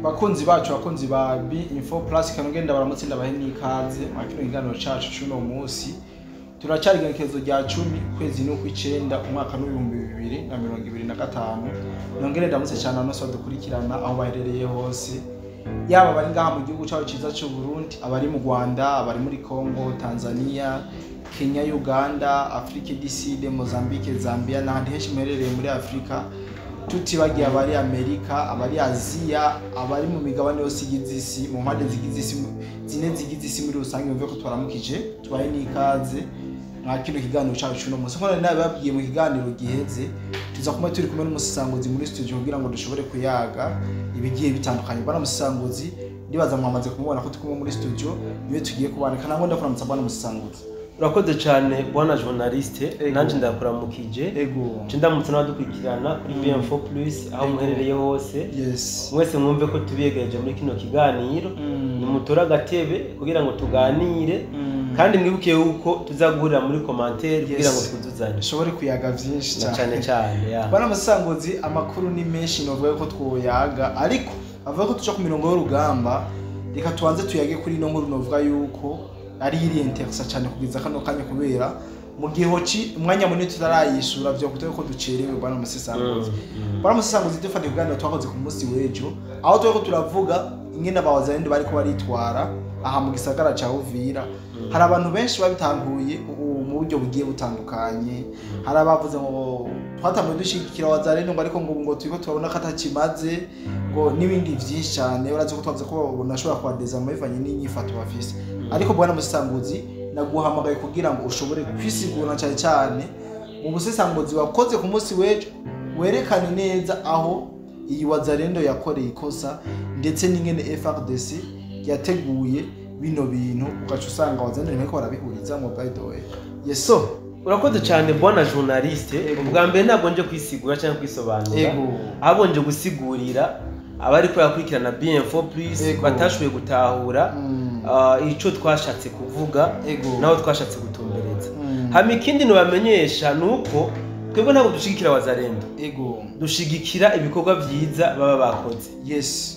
Bakunzi bacu, bakunzi ba B Info Plus, kanugenda baramutse, ndabahe n'ikaze mwa kino kiganiro cacu c'uno munsi. Turacari igenekerezo rya 10, kwezi n'ukw'icenda, umwaka w'2025. Nongere ndamutse cyane abantu bose badukurikirana aho baherereye hose, yaba abari ngaha mu gihugu cyacu cyiza cy'u Burundi, abari mu Rwanda, abari muri Congo, Tanzania, Kenya, Uganda, Afrique du Sud, Mozambique, Zambia n'ahandi henshi muherereye muri Afrika, tutibagiye abari Amerika, abari Aziya, abari mu migabane yose igize isi, mu mpande zigize isi zine zigize isi muri rusange. Mwumve ko twaramukije, tubahe n'ikaze mwa kino kiganiro cyacu cy'uno munsi. Nkuko nari nabibabwiye mu kiganiro giheze, tuza kuba turi kumwe n'umusesanguzi muri studio kugira ngo dushobore kuyaga ibigiye bitandukanye. Bwana musesanguzi, ndibaza mwamaze kumubona ko turi kumwe muri studio, niwe tugiye kubana. Kanangwa ndakuramutsa, bwana musesanguzi. Urakoze cyane, bwana journaliste. Ego. Nanjye ndakuramukije. Ego. Nce ndamutse n'abadukurikirana kuri BM4 Plus aho muherereye hose. Mwese mwumve ko tubiyegereje muri kino kiganiro. Nimutore agatebe kugira ngo tuganire, kandi mwibuke yuko tuza guhurira muri commentaire kugira ngo twuzuzanye. Dushobore kuyaga vyinshi. Na cyane cyane ya. Bwana musesanguzi, amakuru ni menshi novuga ko twoyaga, ariko avuga ko tuca ku mirongo y'urugamba. Reka tubanze tuyage kuri ino nkuru novuga yuko ari iri intéressant cyane kugeza kano kanya, kubera mu gihe hoci umwanya munini tutarayishura vyo kuko ko ducerewe. Bwana musesanguzi, bwana musesanguzi, dufatiye kuganira twakoze ku munsi w'ejo, aho turiko turavuga ingene abawazalendo bariko baritwara aha mu gisagara ca Uvira, hari abantu benshi babitanguye ubu mu buryo bugiye butandukanye. Hari abavuze ngo twatanguye dushigikira wazalendo, ngo ariko ngo turiko turabona ko atakimaze, ngo n'ibindi vyinshi cyane. Urazi ko twavuze ko banashobora kubadeza bivanye n'inyifato bafise. Ariko bwana musesanguzi, naguhamagaye kugira ngo ushobore kwisigura, cyane cyane mu busesanguzi wakoze ku munsi w'ejo, werekane neza aho iyi wazalendo yakoreye ikosa, ndetse n'ingene FARDC yateguye bino bintu, ugaca usanga wazalendo bariko barabihurizamwo, by the way. Yes. So urakoze cyane, bwana journaliste. Ubwa mbere ntabwo nje kwisigura cyangwa kwisobanura, ahubwo nje gusigurira abari barakurikirana BM4 Plus batashoboye gutahura ico twashatse kuvuga naho twashatse gutumbereza. Hama ikindi nobamenyesha ni uko twebwe ntabwo dushigikira wazalendo, dushigikira ibikorwa vyiza baba bakoze,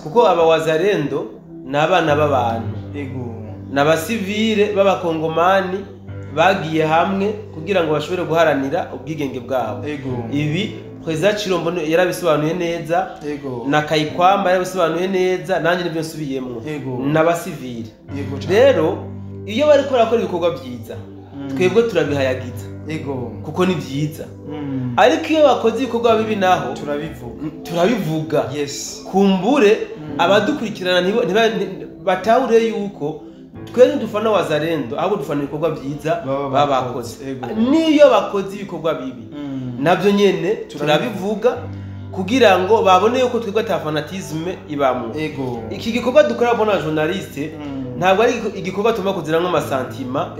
kuko aba wazalendo ni abana b'abantu, ni abasivile b'abakongomani bagiye hamwe kugira ngo bashobore guharanira ubwigenge bwabo. Ibi Perezida Chilombo yarabisobanuye neza, na Kayikwamba yarabisobanuye neza, nanjye nibyo nsubiyemwo. N'abasivile. Yego cane. Rero iyo bariko barakora ibikorwa vyiza, twebwe turabihayagiza, kuko ni vyiza. Ariko iyo bakoze ibikorwa bibi naho, turabivuga. Turabivuga. Kumbure abadukurikirana batahure yuko twe ntidufana wazalendo, ahubwo dufana ibikorwa vyiza baba baba bakoze. bakoze. Niyo bakoze ibikorwa bibi, nabyo nyene turabivuga kugira ngo babone yuko twebwe ata fanatisme ibamwo. Iki gikorwa dukora, bwana journaliste, ntabwo ari igikorwa tugomba kuziramwo ama sentiments,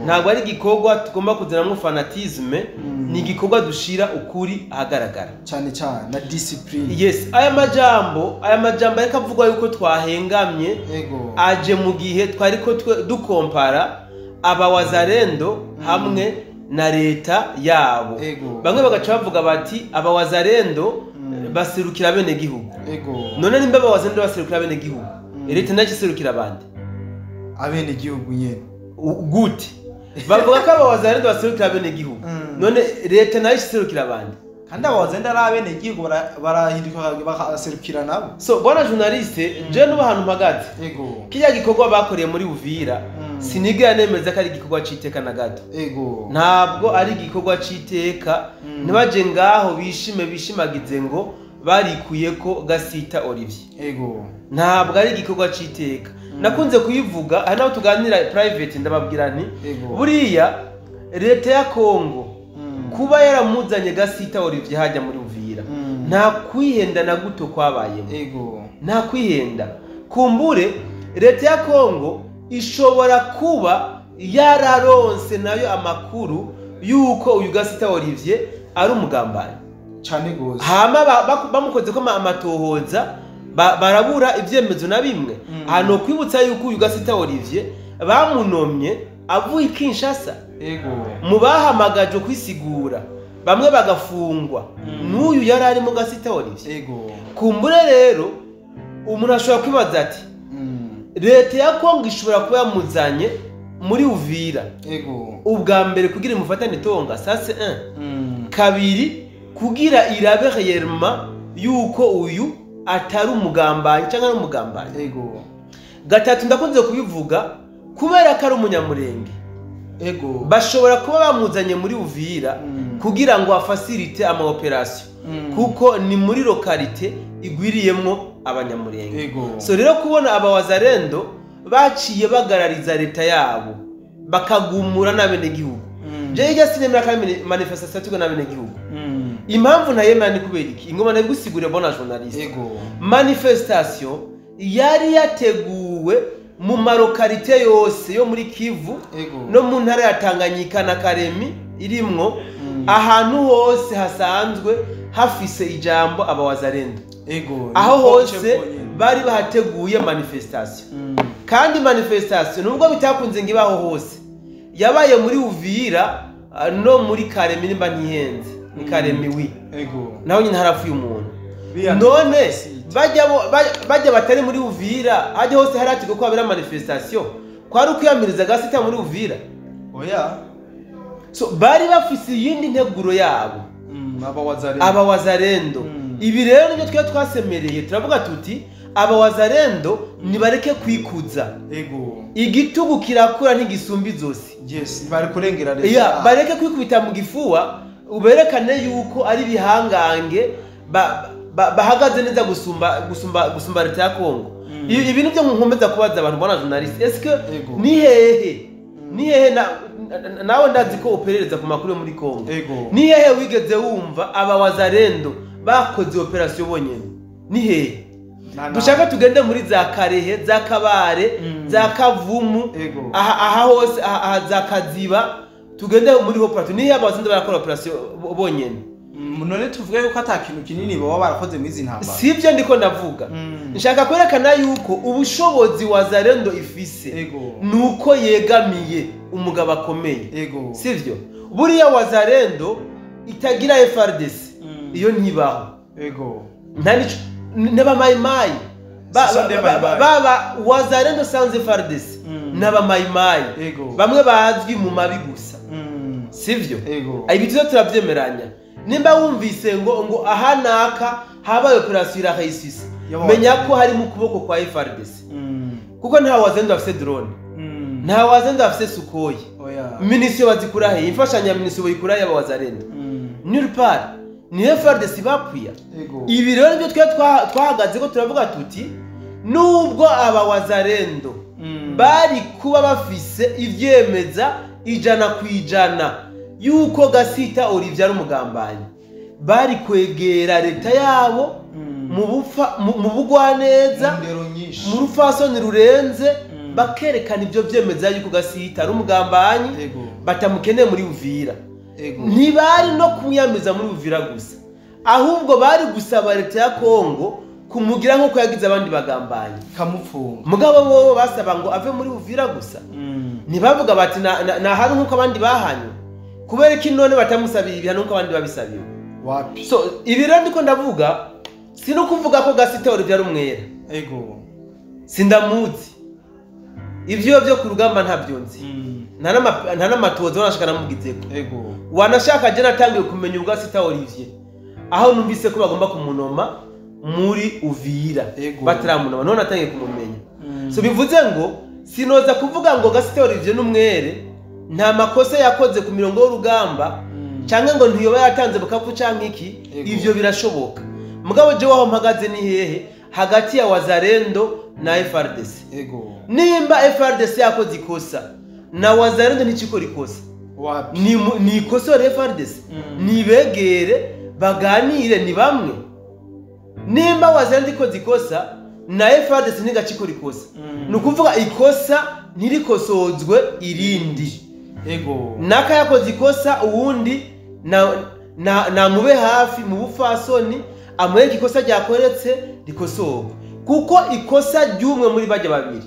ntabwo ari igikorwa tugomba kuziramwo fanatisme. Ni igikorwa dushira ukuri ahagaragara. Cyane cyane na discipline. Yes, aya majambo ariko avugwa yuko twahengamye, aje mu gihe twariko dukompara aba wazalendo hamwe na leta yabo. Bamwe bagaca bavuga bati aba wazalendo baserukira bene gihugu. None nimba aba wazalendo baserukira bene gihugu, leta nayo iserukira abandi? Abene gihugu nyene. Gute bavuga ko aba wazalendo baserukira bene gihugu, none leta nayo iserukira abandi? Kandi abo wazalendo ari abene gihugu, barahinduka bakaserukira nabo. So bwana journaliste, je nuba ahantu mpagaze, kirya gikorwa bakoreye muri Uvira, sinigera nemeza ko ari igikorwa c'iteka na gato. Ntabwo ari igikorwa c'iteka. Ntibaje ngaho bishime bishimagize ngo barikuye ko Gasita Olivier. Ntabwo ari igikorwa c'iteka. Nakunze kuyivuga, hari n'abo tuganira private, ndababwira nti buriya leta ya Kongo kuba yaramuzanye Gasita Olivier hajya muri Uvira, nta kwihenda na guto kwabayemo. Nta kwihenda. Kumbure leta ya Kongo ishobora kuba yararonse nayo amakuru yuko uyu Gasita Olivier ari umugambanyi. Cane gose. Hama bamukoze ko amatohoza, barabura ibyemezo na bimwe. Hano kwibutsa yuko uyu Gasita Olivier bamunomye avuye i Kinshasa. Mu bahamagajwe kwisigura, bamwe bagafungwa, n'uyu yari arimo, Gasita Olivier. Kumbure rero Umuntu ashobora kwibaza ati leta ya Kongo ishobora kuba yamuzanye muri Uvira ubwa mbere kugira imufatane itonga, ça c'est un. Kabiri, kugira irabe réellement yuko uyu atari umugambanyi cyangwa ari umugambanyi. Gatatu, ndakunze kubivuga, kubera ko ari umunyamurenge, bashobora kuba bamuzanye muri Uvira kugira ngo afacilite ama opérations, kuko ni muri localité igwiriyemwo abanyamurenge. So rero kubona abawazarendo baciye bagarariza leta yabo bakagumura n'abenegihugu, jewe ijya sinemera kandi manifestation tugo n'abenegihugu. Impamvu ntayemera ni kubera iki? Ingoma nabigusigurira, bona journaliste. Manifestation yari yateguwe mu ma localités yose yo muri Kivu no mu ntara ya Tanganyika na Karemi irimwo, ahantu hose hasanzwe hafise ijambo abawazarendo. Aho hose bari bahateguye manifestation. Kandi manifestation, nubwo bitakunze ngo ibaho hose, yabaye muri Uvira no muri Karemi, nimba ntihenze ni Karemi wi. Naho nyine harapfuye umuntu. None bajya batari muri Uvira, hajya hose harategwa ko habera manifestation, kwari ukwiyamiriza Gasita muri Uvira? Oya. So bari bafise iyindi nteguro yabo, abawazarendo. Ibi rero nibyo twe twasemereye, turavuga tuti abawazarendo nibareke kwikuza. Igitugu kirakura ntigisumba izosi. Yes, bari kurengera leta. Bareke kwikubita mu gifuwa, uberekane yuko ari bihangange bahagaze neza gusumba leta ya Kongo. Ibi nibyo nkomeza kubaza abantu, bona journaliste, est-ce que ni hehe nawe ndazi ko uperereza ku makuru yo muri Kongo, ni hehe wigeze wumva abawazarendo bakoze operation bonyene? Ni hehe? Dushaka tugende muri za Karehe, za Kabare, za Kavumu, aha hose, aha za Kaziba, tugende muri operation. Ni hehe abawazarendo barakora operation bonyene? None tuvuge yuko ata kintu kinini baba barakoze muri izi ntambara? Sibyo ndiko ndavuga. Nshaka kwerekana yuko ubushobozi wazarendo ifise nuko yegamiye umugabo akomeye. Sivyo? Buriya wazarendo itagira FARDC iyo ntibaho. N'abamayimayi baba wazarendo sans FARDC n'abamayimayi bamwe bazwi mu mabi gusa. Sivyo? Ibi tuzo turabyemeranya. Nimba wumvise ngo aha naka habaye operation irahayisise, menya ko hari mu kuboko kwa FARDC. Kuko nta wazendo afise drone, nta wazendo afise Sukhoi. Minisio bazikura he? Imfashanya minisio bayikura he abawazarendo? Nulle part. Ni FARDC bapfuya. Ibi rero nibyo twe twahagaze ko turavuga tuti nubwo abawazarendo bari kuba bafise ivyemeza 100% yuko Gasita Olivier ari umugambanyi, bari kwegera leta yabo mu bugwaneza, mu rufasoni rurenze, bakerekana ibyo byemeza yuko Gasita ari umugambanyi, batamukeneye muri Uvira. Ntibari no kumwiyamiza muri Uvira gusa, ahubwo bari gusaba leta ya Kongo kumugira nkuko yagize abandi bagambanyi, kamupfunga. Mugabo bo basaba ngo ave muri Uvira gusa. Ntibavuga bati na hari nkuko abandi bahanywe, kubera ko none batamusabiye ibihano nkuko abandi babisabiwe. Wapi? So ibi rero ndiko ndavuga, si no kuvuga ko Gasita Olivier ari umwera. Sindamuzi. Ivyo byo ku rugamba ntabyo nzi. Nta n'amatozo wanashaka namubwizeko. Wanashaka je natangiye kumenya ubwa Gasita Olivier aho numvise ko bagomba kumunoma muri Uvira, bataramunoma, none natangiye kumumenya. So bivuze ngo sinoza kuvuga ngo Gasita Olivier n'umwere, nta makosa yakoze ku mirongo y'urugamba, cyangwa ngo ntiyoba yatanze bukavu canke iki. Ivyo birashoboka. Mugabo je waho mpagaze ni hehe? Hagati ya wazarendo na FARDC. Nimba FARDC yakoze ikosa na wazarendo ntikikora ikosa, ni ikosore FARDC, nibegere baganire, ni bamwe. Nimba wazarendo ikoze ikosa na FARDC ntigakikora ikosa, ni ukuvuga ikosa ntirikosozwe irindi. Naka yakoze ikosa uwundi na mube hafi mu bufasoni amwereke ikosa ryakoretse rikosorwe, kuko ikosa ry'umwe muri bajya babiri,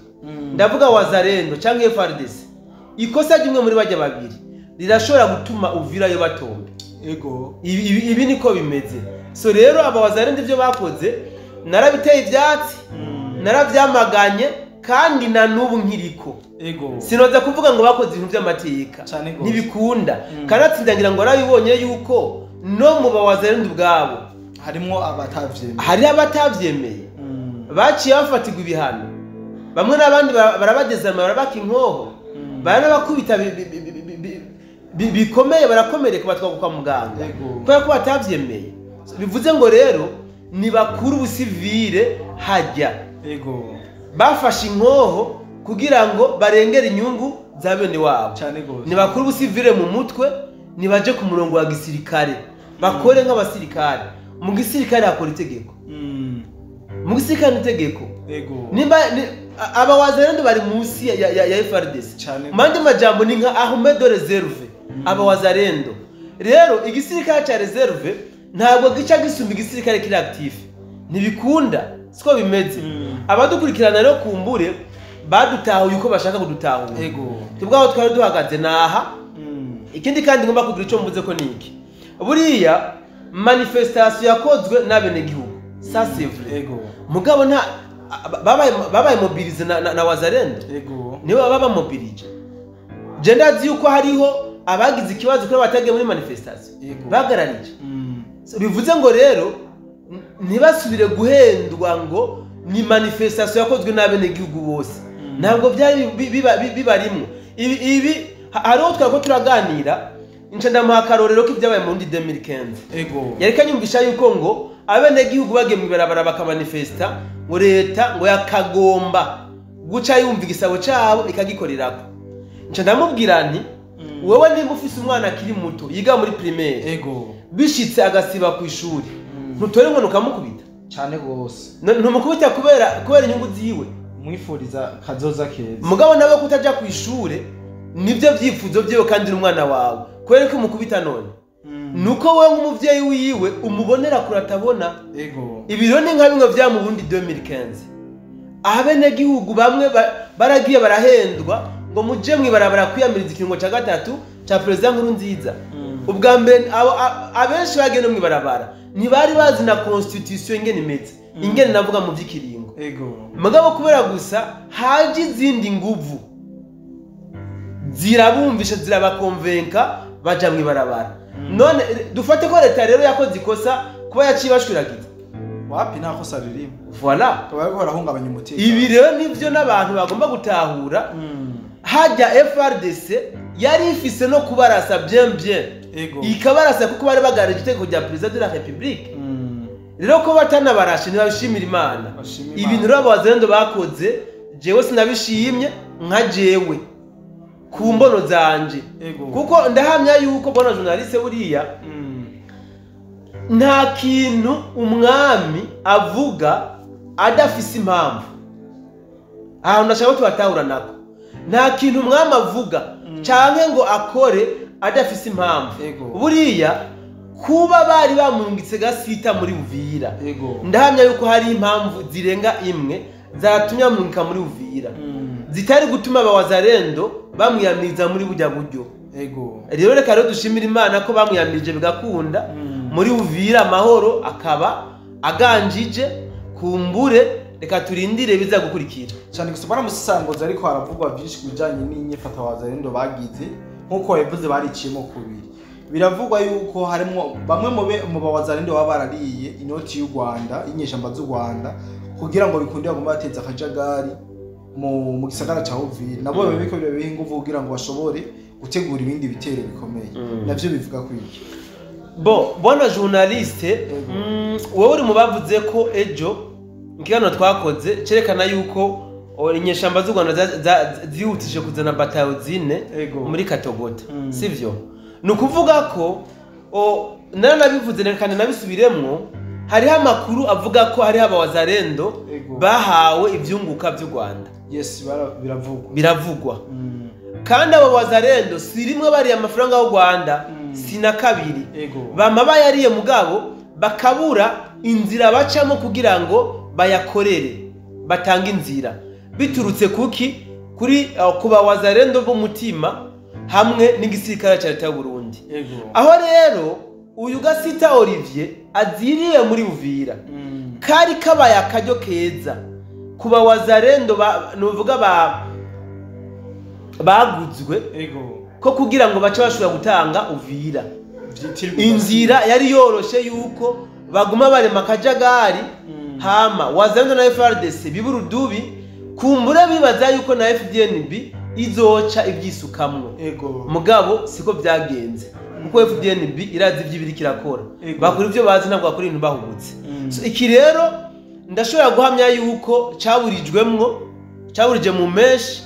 ndavuga wazarendo cyangwa FARDC, ikosa ry'umwe muri bajya babiri rirashobora gutuma Uvira yo batombe. Ibi niko bimeze. So rero aba wazarendo ibyo bakoze narabiteye ibyatsi. Naravyamaganye kandi na n'ubu nkiriko. Sinoza kuvuga ngo bakoze ibintu by'amateka, ntibikunda. Kanatsinda ngira ngo arabibonye yuko no mu bawazalendo ubwabo harimo abatavyemeye, hari abatavyemeye baciye bafatirwa ibihano, bamwe n'abandi barabagezana, barabaka inkoho, baranabakubita bikomeye, barakomereka, batwagwa kwa muganga kubera ko batavyemeye. Bivuze ngo rero ni bakuru busivire hajya bafashe inkoho kugira ngo barengere inyungu za bene wabo. Ni bakuru busivire mu mutwe, nibaje ku murongo wa gisirikare bakore nk'abasirikare. Mu gisirikare hakora itegeko, mu gisirikare itegeko. Nimba aba wazalendo bari munsi ya FARDC, mandi majambo ni nka armée de réserve. Aba wazalendo rero igisirikare cha reserve ntabwo gica gisumba igisirikare kiri active, ntibikunda, siko bimeze. Abadukurikirana rero kumbure badutahuye uko bashaka kudutahura. Tubwaho twari duhagaze naha. Ikindi kandi ngomba kugira ico mvuze ko niki, buriya manifestation yakozwe n'abenegihugu, ça c'est vrai. Mugabo nta babaye mobilize na wazalendo, nibo baba mobilije. Je ndazi yuko hariho abagize ikibazo kuri batagiye muri manifestation bagararije. Bivuze ngo rero ntibasubire guhendwa ngo ni manifestation yakozwe n'abenegihugu bose, ntabwo byari bibarimwo. Ibi hariho twako turaganira nca ndamuha akarorero k'ibyabaye mu 2015. Yareka nyumvisha yuko ngo abenegihugu bagiye mu ibarabara bakamanifesta, ngo leta ngo yakagomba guca yumva igisabo cabo ikagikorerako. Nca ndamubwira nti wewe nimba ufise umwana akiri muto yiga muri primaire, bishitse agasiba ku ishuri, ntutore ngo nukamukubita cyane gose, ntumukubita kubera inyungu ziwe, mwifuriza kazoza keza. Mugabo nawe kutaja ku ishure nibyo byifuzo byiwe kandi n'umwana wawe, kubera ko umukubita none nuko wowe nk'umuvyeyi wiwe umubonera kuratabona. Ibiro ni nka bimwe vya mu Burundi 2015, abenegihugu bamwe baragiye barahendwa ngo muje mwibarabara kwiyamiriza ikiringo ca gatatu ca President Nkurunziza. Ubwa mbere abenshi bagiye no mwibarabara ntibari bazi na constitution ingene imeze, ingene navuga mu vy'ikiringo. Mugabo kubera gusa haje izindi nguvu zirabumvisha, zirabakonvenka, baja mwibarabara. None dufate ko leta rero yakoze ikosa kuba yaciye bashwiragiza. Wapi, nta kosa ririmo. Voilà, bariko barahungabanya umutekano. Ibi rero nivyo n'abantu bagomba gutahura. Hajya FARDC yari ifise no kubarasa bien bien, ikabarasa kuko bari bagarije itegeko rya President de la République. Rero ko batanabarashe ntibabishimira Imana. Ibintu rero abazalendo bakoze jewe sinabishimye nka jewe ku mbono zanje, kuko ndahamya yuko bona journaliste buriya nta kintu umwami avuga adafise impamvu. Aho ndashaka tubatahura nako, nta kintu umwami avuga canke ngo akore adafise impamvu. Buriya kuba bari bamungitse gasita muri Uvira, ndahamya yuko hari impamvu zirenga imwe zatumye amungika muri Uvira, zitari gutuma abawazalendo bamwiyamiriza muri burya buryo. Rero reka rero dushimira Imana ko bamwiyamirije bigakunda muri Uvira, amahoro akaba aganjije. Kumbure reka turindire biza gukurikira cyane. Gusa baramusisangoza, ariko haravugwa byinshi kubijanye n'inyifato abazalendo bagize, nkuko yavuze bariciyemo kubiri. Biravugwa yuko harimo bamwe mu bawazalendo baba barariye inoti y'u Rwanda, inyeshamba z'u Rwanda, kugira ngo bikunde bagomba bateza akajagari mu gisagara ca Uvira, nabo babiko bihe inguvu kugira ngo bashobore gutegura ibindi bitero bikomeye. Navyo bivuga ku iki? Bon, bwana journaliste, wowe uri mu bavuze ko ejo ikiganiro twakoze cerekana yuko inyeshamba z'u Rwanda zihutije kuzana batayo zine muri Katogota, sivyo? Ni ukuvuga ko naranabivuze kandi nabisubiremwo, hariho amakuru avuga ko hariho abawazalendo bahawe ivyunguka vy'u Rwanda. Yes, biravugwa. Biravugwa. Kandi abo wazalendo si rimwe bariye amafaranga y'u Rwanda, si na kabiri. Bama bayariye mugabo bakabura inzira bacamo kugira ngo bayakorere, batanga inzira. Biturutse kuki? Kuri kuba wazalendo b'umutima hamwe n'igisirikare cya leta y'u Burundi. Aho rero uyu Gasita Olivier aziriye muri Uvira, kari kabaye akaryo keza Kuba Wazalendo nuvuga baguzwe ko kugira ngo bace bashobora gutanga Uvira. Inzira yari yoroshe yuko baguma barema akajagari, hama Wazalendo na FARDC biburudubi kumbura bibaza yuko na FDNB izoca ibyisukamwo. Mugabo siko byagenze, kuko FDNB irazi iby'ibiri kirakora, bakora ivyo bazi, ntabwo bakora ibintu bahubutse. So, iki rero ndashobora guhamya yuko caburijwemwo, caburije mu menshi.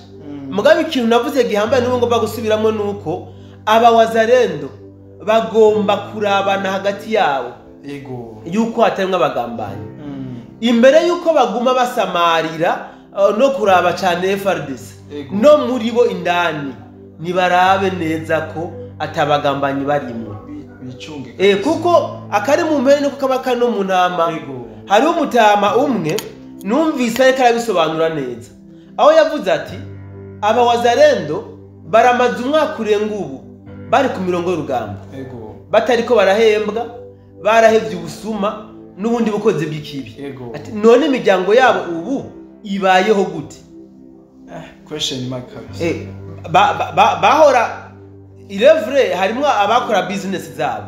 Mugabo ikintu navuze gihambaye n'ubu ngomba gusubiramwo nuko aba Wazalendo bagomba kurabana hagati yabo yuko hatarimwo abagambanyi. Imbere yuko baguma basamarira no kuraba cyane FARDC, no muri bo indani nibarabe neza ko atabagambanyi barimo, bicunge. Kuko akari mu mpere niko kaba kano mu ntama. Hari umutama umwe numvise ariko arabisobanura neza, aho yavuze ati aba Wazalendo baramaze umwaka urenga ubu bari ku mirongo y'urugamba, batariko barahembwa, barahevye ubusuma n'ubundi bukozi bw'ikibi. Ati none imiryango yabo ubu ibayeho gute? Question mark kabisa. Bahora irevre, harimo abakora business zabo,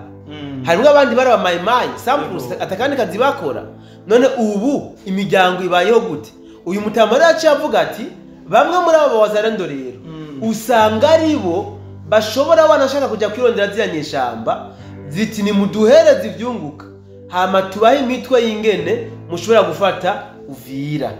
harimo abandi bari abamayimayi samples atakandi kazi bakora, none ubu imiryango ibayeho gute? Uyu mutama yaciye avuga ati bamwe muri abo Wazalendo rero usanga ari bo bashobora wanashaka kujya kwirondera ziriya nyeshamba, ziti ni muduhereze ivyunguka hama tubahe imitwe y'ingene mushobora gufata Uvira.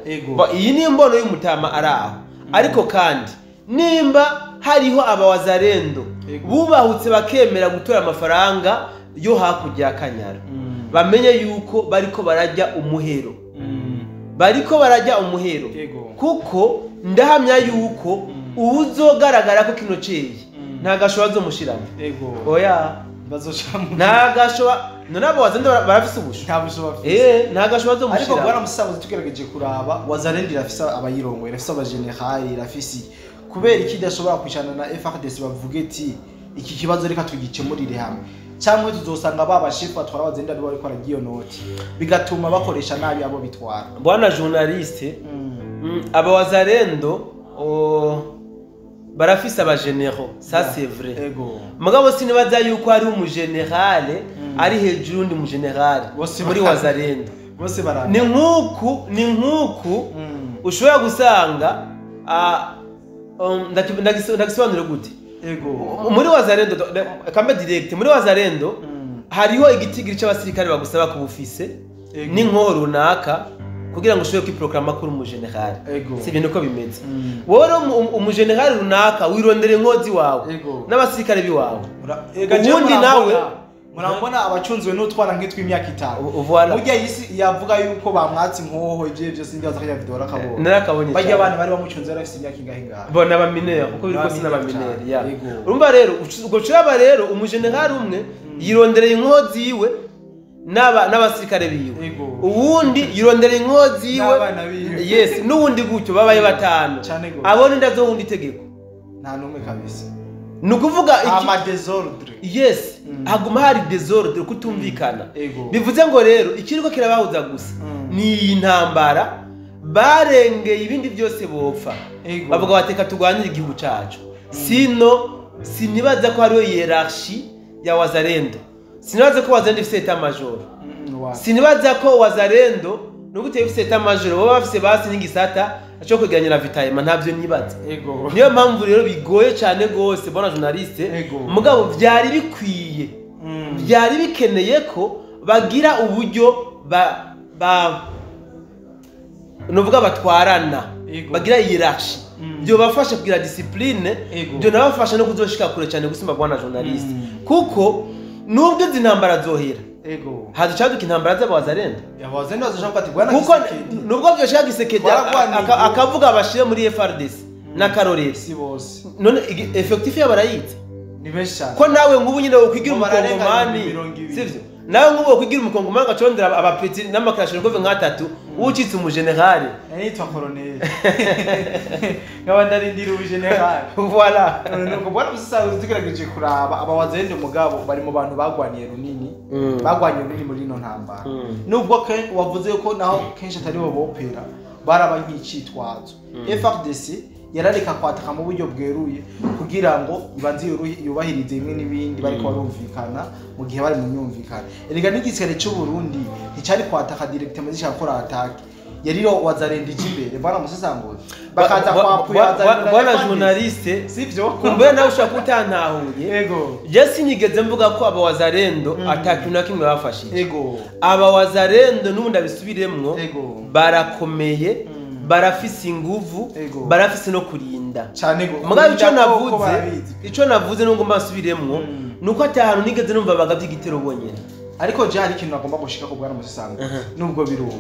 Iyi ni imbono y'umutama araho. Ariko kandi nimba hariho aba Wazalendo bubahutse bakemera gutora amafaranga yo hakurya ya Kanyara, bamenye yuko bariko barajya umuhero, bariko barajya umuhero, kuko ndahamya yuko uzogaragara ko kino ceye nta gashoba azomushiramo. Oya, nta gashoba. None abo Wazalendo barafise ubusho, nta busho bafise. Nta gashoba azomushiramo. Ariko bwana Musabuzi, tugerageje kuraba Wazalendo irafise abayirongo, irafise abageneral, irafise kubera iki idashobora kwicana na FARDC bavuge ati iki kibazo reka tugikemurire hamwe, cyangwa tuzosanga baba chef batwara Wazalendo ari bariko baragiyo noti bigatuma bakoresha nabi abo bitwara. Bwana journaliste, aba Wazalendo barafise abagenero, ça c'est vrai. Mugabo sinibaza yuko ari umugeneral ari hejuru ndi umugeneral muri Wazalendo. Bose barana. Ni nkuku ushobora gusanga ndagisobanura gute? Muri Wazalendo kambe direct, muri Wazalendo hariho igitigiri c'abasirikare bagusaba kubufise n'inko runaka kugira ngo ushobore kwiprograma kuri umugeneral. Si ibintu ko bimeze. Wowe umugeneral runaka wirondera inkozi wawe n'abasirikare biwawe. Ubundi nawe murambona abacunzwe n'utwana nk'itwi imyaka 5. Burya yisi yavuga yuko bamwatsi inkoho ivyo byose ndi azakajya video rakabonye. Narakabonye. Bajya abana bari bamucunze yarafise imyaka ingahe ngahe. Bona abaminere kuko biri kose n'abaminere ya. Urumva rero ubwo curaba rero umugeneral umwe yirondereye inkozi yiwe n'abasirikare biwe, uwundi yirondereye inkozi yiwe, yes, n'uwundi gutyo babaye 5. Abone ndazo wundi itegeko nta numwe kabisa. Nukuvuga iki ama desordre. Yes, haguma hari desordre kutumvikana. Bivuze ngo rero ikiriko kirabahuza gusa ni intambara barengeye ibindi byose bopfa. Bavuga bateka turwanire igihugu cacu. Sino sinibaza ko hariho hierarchie ya Wazalendo. Sinibaza ko Wazalendo ifise état major. Sinibaza ko Wazalendo nugute ifise état major baba bafise basi n'igisata cyo kwegeranya vitayema, ntavyo nibaza. Niyo mpamvu rero bigoye cyane gose bona journaliste, mugabo byari bikwiye, byari bikeneye ko bagira uburyo nuvuga batwarana, bagira hierarchie, byo bafasha kugira discipline, byo nabafasha no kuzoshika kure cyane gusumba bwana journaliste, kuko nubwo izi ntambara zohera haducaduka intambara z'abazalendo. Abazalendo bazoshaka ati bwana Gisekedi, nubwo byoshaka Gisekedi akavuga abashire muri FARDC na Karorero si bose, none effectif yabarayitse ni benshi cyane. Ko nawe ngubu nyine ukwigira umukongomani, sivyo? Nawe ngubu ukwigira umukongomani agacondera abapeti n'amakarashnikov nka 3 ucitse umugeneral nitwa colonel ngaba ndarindira ubugeneral. Voilà. Nuko bwana Musabuzi tugerageje kuraba aba Wazalendo mugabo bari mu bantu bagwaniye runini, bagwaniye runini muri ino ntambara, nubwo wavuze ko naho kenshi atari bo bopera, Baraba nk'icitwazo. FARDC yarareka kwataka mu buryo bweruye kugira ngo ibanze yubahirize imwe n'ibindi bariko barumvikana mu gihe bari mu myumvikano. Erega n'igisirikare cy'u Burundi nticari kwataka directement zishaka gukora attaque, yariro Wazalendo imbere bwana Musesanguzi bakaza kwapuya. Bwana journaliste, sivyo? Kumbe nawe ushaka kutantahuye. Yego. Je sinigeze mvuga ko aba Wazalendo atakintu na kimwe bafashije. Yego. Aba Wazalendo n'ubundi abisubiremwo, Yego. barakomeye, barafise inguvu, Ego. barafise no kurinda. Cyane go. Mugabo ico Kurinda ko navuze, barabizi. ico navuze nubwo mbasubiremwo, nuko atahantu nigeze numva bagavye igitero bonyene. Ariko je hari ikintu nagomba gushika ku bwana Musesanguzi nubwo biruko.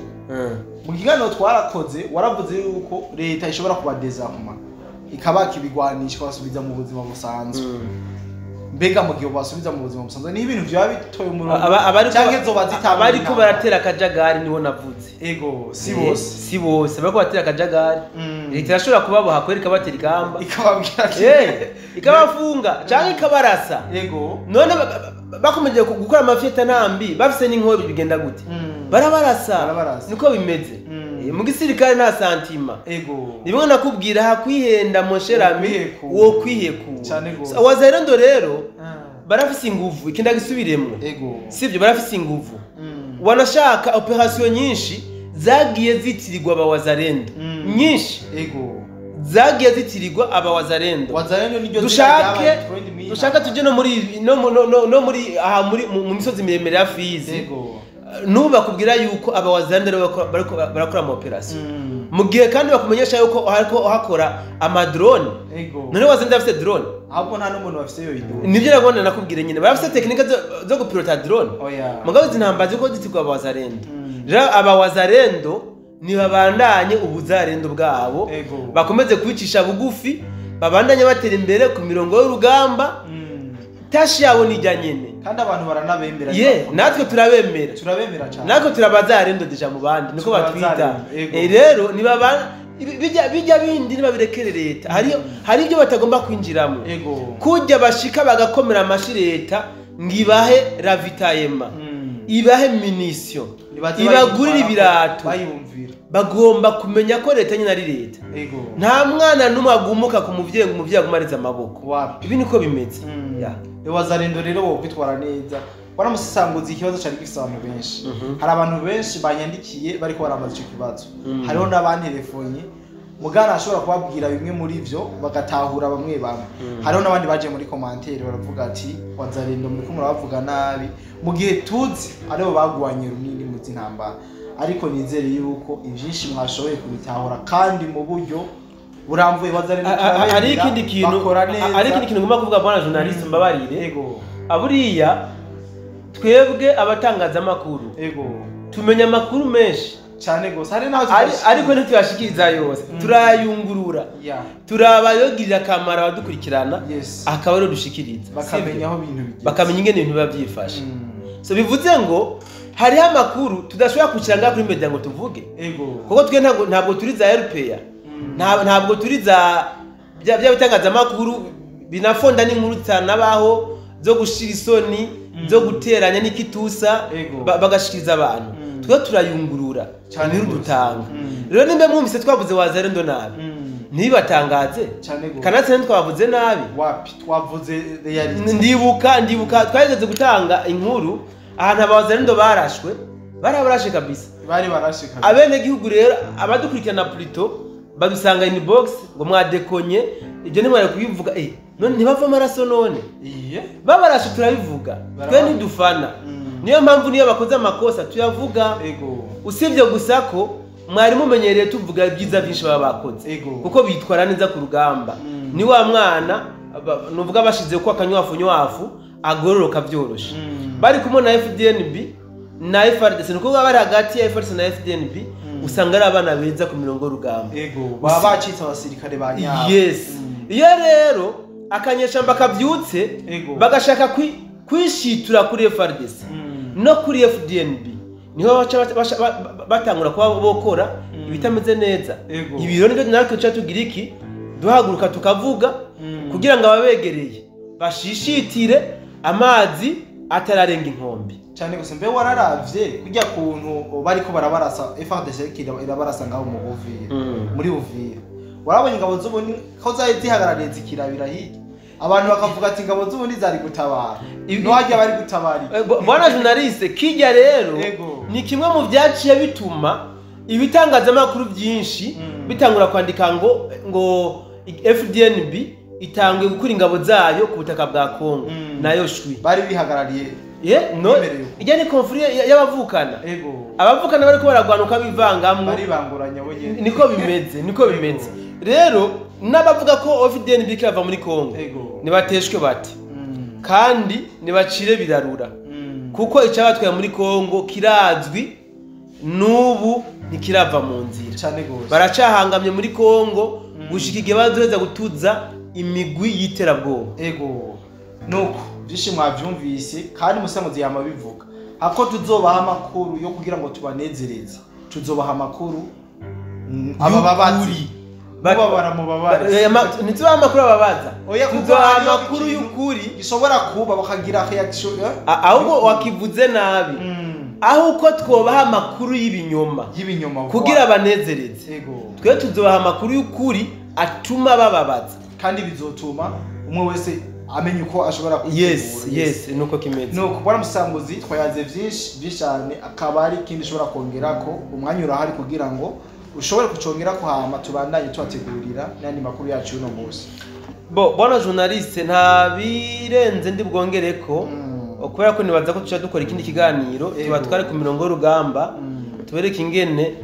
Mu kiganiro twarakoze waravuze yuko leta ishobora kubadezarma, ikabaka ibigwanisho, ikabasubiza mu buzima busanzwe. Mbega mu gihe basubiza mu buzima busanzwe ni ibintu byaba bitoye umurongo canke zoba zitanga Abariko inama? baratera akajagari nibo navuze. Ego, si bose. Si bose bariko baratera akajagari. Leta irashobora kubaboha kweri, ikabatera ikamba, ikababwira ati ikabafunga canke ikabarasa. Ego. None bakomeje gukora amafyeta nambi bafise n'inkobi, bigenda gute? Barabarasa. Barabarasa. Niko bimeze. Mu gisirikare nta sentiment. Ego. Ni bimwe nakubwira hakwihenda mon cher ami. Wokwihekura. Wo kwihekura. Cane gose. Wazalendo rero barafise inguvu, ikindi gisubiremwo, Ego. sivyo? Barafise inguvu. Wanashaka opération nyinshi zagiye zitirirwa aba Wazalendo, nyinshi Ego. zagiye zitirirwa aba Wazalendo. Wazalendo niryo zina Dushake ryabaye trend mw'iyi dushaka ntambara. tuje no muri no mu- no, no, no muri aha muri mu misozi miremire ya Fizi. Ego. N'ubu bakubwira yuko aba Wazalendo aribo bariko barakora ama opération, mu gihe kandi bakumenyesha yuko hariko hakora ama drone. Ego. None Wazalendo afite drone? Ahubwo nta n'umuntu bafise yo iduru. Nivyo nabona nakubwira nyine, barafite technique zo gupilota drone. Oya. Mugabo izi ntambara ziko zitirwa aba Wazalendo. Rero aba Wazalendo ntibabandanye ubuzarendo bwabo, Ego. bakomeze kwicisha bugufi, babandanye batera imbere ku mirongo y'urugamba. Tashi yabo nijya nyene. Kandi abantu baranabemera. Ye, natwe turabemera. Turabemera cyane. Natwe turabazarendo déjà mu bandi niko batwita. Turabazarendo, ego. Rero nibaba bijya bindi nibabirekere leta, hari ibyo batagomba kwinjiramo. Ego. Kujya bashika bagakomera amashi leta ngo ibahe ravitaillement, ibahe munitions, Nibaze ibagurire bayitwara ibirato, bayumvira. Bagomba kumenya ko leta nyine ari leta. Ego. Nta mwana n'umwe agumuka ku muvyeyi ngo umuvyeyi agumarize amaboko. Wapi. Ibi niko bimeze. Ya. Wazalendo rero wo kwitwara neza waramusisanguza ikibazo cyari gifise abantu benshi. Hari abantu benshi banyandikiye bariko barambaza ico kibazo. Hariho n'abantelefone mugana ashobora kubabwira bimwe muri vyo bagatahura bamwe bamwe. Hariho n'abandi baje muri commentaire baravuga ati Wazalendo muriko murabavuga nabi mu gihe tuzi aribo bagwanye runini mu z'intambara. Ariko nizere yuko ivyinshi mwashoboye kubitahura kandi mu buryo buramvuye. Wazalendo Hari ikindi kintu bakora neza. Hari ikindi kintu ngomba kuvuga, bwana journaliste, mbabarire. Ego. Aburiya twebwe abatangazamakuru Ego. tumenya amakuru menshi. Cyane gose, hari naho Ariko ntituyashikiriza yose, turayungurura, turabayogirira akamaro abadukurikirana, akaba ariyo dushikiriza. Bakamenya Sivyo? aho ibintu bigeze. Bakamenya ingene ibintu biba byifashe. So bivuze ngo hariho amakuru tudashobora kwicara ngaha kuri media ngo tuvuge, Ego. kuko twe ntabwo turi za RPA, ntabwo turi za bya bitangazamakuru binafonda n'inkuru zitanabaho zo gushira isoni, zo guteranya n'ikitusa, Ego. bagashikiriza abantu. Twe turayungurura Cyane inkuru gose. dutanga. Rero nimba mwumvise twavuze Wazalendo nabi, ntibibatangaze. Cyane gose. Kanatsi ntitwavuze nabi. Wapi, twavuze reality. Ndibuka twageze gutanga inkuru ahantu abawazalendo barashwe, barabarashe kabisa. Bari barashe kabisa. Abenegihugu rero abadukurikirana plutôt badusanga inbox ngo mwadekonye, ibyo ntimwari kubivuga. None ntibava amaraso none? Iye. Babarashe turabivuga. Twe ntidufana. Niyo mpamvu niyo bakoze amakosa tuyavuga. Ego. Usibye gusa ko mwari mumenyereye tuvuga ibyiza byinshi baba bakoze, Ego. kuko bitwara neza ku rugamba. Ni wa mwana nuvuga bashize ko akanywafu nywafu agororoka byoroshe. Bari kumwe na FDNB na FARDC, ni ukuvuga bari hagati ya FARDC na FDNB, usanga ari abana beza ku mirongo y'urugamba. Ego, baba bacitse abasirikare ba nyabo. Yes. Iyo rero akanyeshamba kabyutse, Ego. bagashaka kwishitura kuri FARDC no kuri FDNB, niho baca batangura kuba bokora ibitameze neza. Ego. Ibi rero nibyo natwe tuca tugira iki, duhaguruka tukavuga kugira ngo ababegereye bashishitire amazi. atararenga inkombe. Cyane gusa mbe wararavye kujya kuntu bariko barabarasa FARDC irabarasa ngaho mu Buvira, muri Buvira. Warabonye ingabo z'ubundi ko zari zihagarariye zikirabira hirya, abantu bakavuga ati ingabo z'ubundi zari gutabara, no hajya bari gutabara. Bwana journaliste, kijya rero ni kimwe mu byaciye bituma ibitangazamakuru byinshi bitangura kwandika ngo FDNB itangwe gukura ingabo zayo ku butaka bwa Kongo. Nayo shwi bari bihagarariye. No, ijya ni conflit y'abavukana. Abavukana bariko baragwanuka bivangamwo, bari banguranya bo nyene. Niko bimeze, niko bimeze. Rero n'abavuga ko FDNB kirava muri Kongo nibateshwe bati kandi nibacire birarura, kuko icabatwaye muri Kongo kirazwi n'ubu ntikirava mu nzira. Cyane gose baracahangamye muri Kongo gushika igihe bazoheza gutuza imigwi y'iterabwoba. Ego nuko byinshi mwavyumvise kandi musanguzi yama bivuga hako tuzobaha amakuru yo kugira ngo tubanezereze, tuzobaha amakuru aba babazi bababara mu babazi, ntitubaha amakuru ababaza, tuzobaha amakuru y'ukuri gishobora kuba bakagira reaction. Ahubwo wakivuze nabi, aho uko twobaha amakuru y'ibinyoma kugira banezereze, twe tuzobaha amakuru y'ukuri atuma bababaza, kandi bizotuma umwe wese amenya uko ashobora kwitegura. Yes, nuko kimeze. Nuko bwana musanguzi twayaze byinshi cyane, akaba ari ikindi ushobora kongerako, umwanya urahari kugira ngo ushobore kucongera ko hama tubandanye tubategurira n'andi makuru yacu uno munsi. Bo bwana journaliste, nta birenze ndi bwongereko, kubera ko nibaza ko tuca dukora ikindi kiganiro tuba twari ku mirongo y'urugamba, tubereke ingene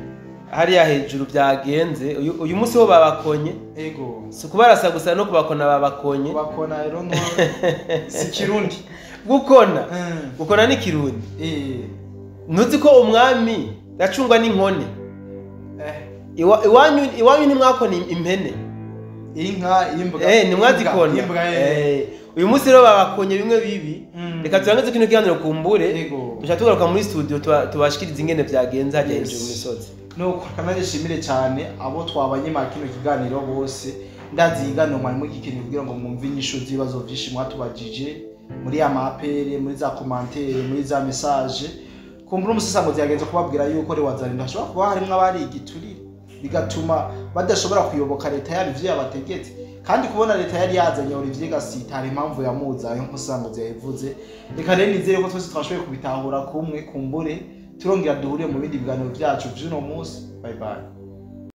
hariya hejuru byagenze. Uyu munsi ho babakonye. Ego si kubarasa gusa no kubakona babakonye. Bakona rero no si kirundi. Gukona gukona ni kirundi. Ntuzi ko umwami yacungwa n'inkone? Iwanyu ntimwakona impene, inka, imbwa. Ntimwazikona. Uyu munsi rero babakonye bimwe bibi. Reka turangize kino kiganiro kumbure, duca tugaruka muri studio tubashikirize ingene byagenze hajya hejuru mu misozi. Nuko kanajishimire cyane abo twabanye ma kino kiganiro bose, ndaziga no mwari mugikeneye kugira ngo mwumve inyishu z'ibibazo byinshi mwatubajije muri ya mapere, muri za commentaire, muri za message. Kumbura umusisango yagenze kubabwira yuko re wazarinda hashobora kuba harimo abari igiturire bigatuma badashobora kuyoboka leta yabo ivyo yabategetse, kandi kubona leta yari yazanye Olivier Gasita hari impamvu yamuzaye nk'umusango yabivuze. Reka rero nizere ko twese twashoboye kubitahura kumwe, kumbure turongera duhure mu bindi biganiro byacu by'uno munsi. Bye bye.